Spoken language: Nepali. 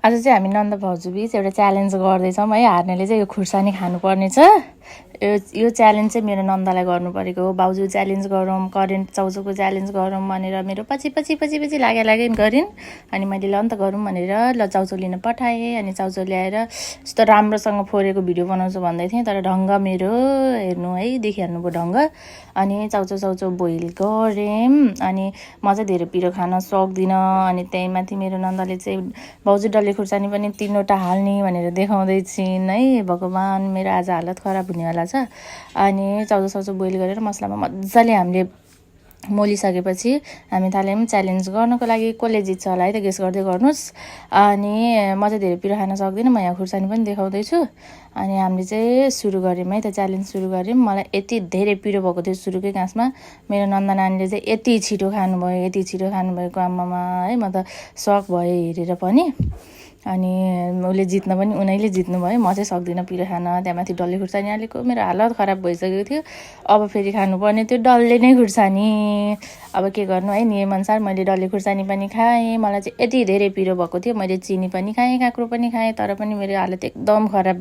आज चाहिँ हामी नन्द भाउजू बीच एउटा च्यालेन्ज गर्दैछौँ है। हार्नेले चाहिँ यो खुर्सानी खानुपर्ने छ। यो च्यालेन्ज चाहिँ मेरो नन्दलाई गर्नु परेको हो। भाउजू च्यालेन्ज गरौँ, करेन्ट चाउचाउको च्यालेन्ज गरौँ भनेर मेरो पछि लागे गरिन्। अनि मैले ल त गरौँ भनेर ल चाउचाउ लिन पठाएँ। अनि चाउचाउ ल्याएर यस्तो राम्रोसँग फोरेको भिडियो बनाउँछु भन्दै थिएँ, तर ढङ्ग मेरो हेर्नु है, देखिहाल्नुभयो ढङ्ग। अनि चाउचाउ बोइल गरेँ। अनि म चाहिँ धेरै पिरो खान सक्दिनँ। अनि त्यही माथि मेरो नन्दले चाहिँ भाउजू डल्ले खुर्सानी पनि 3वटा हाल्ने भनेर देखाउँदै छिन् है। भगवान्, मेरो आज हालत खराब हुनेवाला छ। अनि चाउचाउ बोइल गरेर मसलामा मजाले हामीले मोलिसकेपछि हामी थाल्यौँ च्यालेन्ज गर्नको लागि। कसले जित्छ होला है त, गेस गर्दै गर्नुहोस्। अनि म चाहिँ धेरै पिरो खान सक्दिनँ, म यहाँ खुर्सानी पनि देखाउँदैछु। अनि हामीले चाहिँ सुरु गऱ्यौँ है त, च्यालेन्ज सुरु गऱ्यौँ। मलाई यति धेरै पिरो भएको थियो सुरुकै गाँसमा। मेरो नन्द नानीले चाहिँ यति छिटो खानुभएको आमामा है, म त सक भएँ हेरेर पनि। अनि उनीले जित्नु भयो। म चाहिँ सक्दिनँ पिरो खान। त्यहाँमाथि डल्ले खुर्सानी हालेको मेरो हालत खराब भइसकेको थियो। अब फेरि खानुपर्ने त्यो डल्ले नै खुर्सानी। अब के गर्नु है, नियमअनुसार मैले डल्ले खुर्सानी पनि खाएँ। मलाई चाहिँ यति धेरै पिरो भएको थियो, मैले चिनी पनि खाएँ, काँक्रो पनि खाएँ, तर पनि मेरो हालत एकदम खराब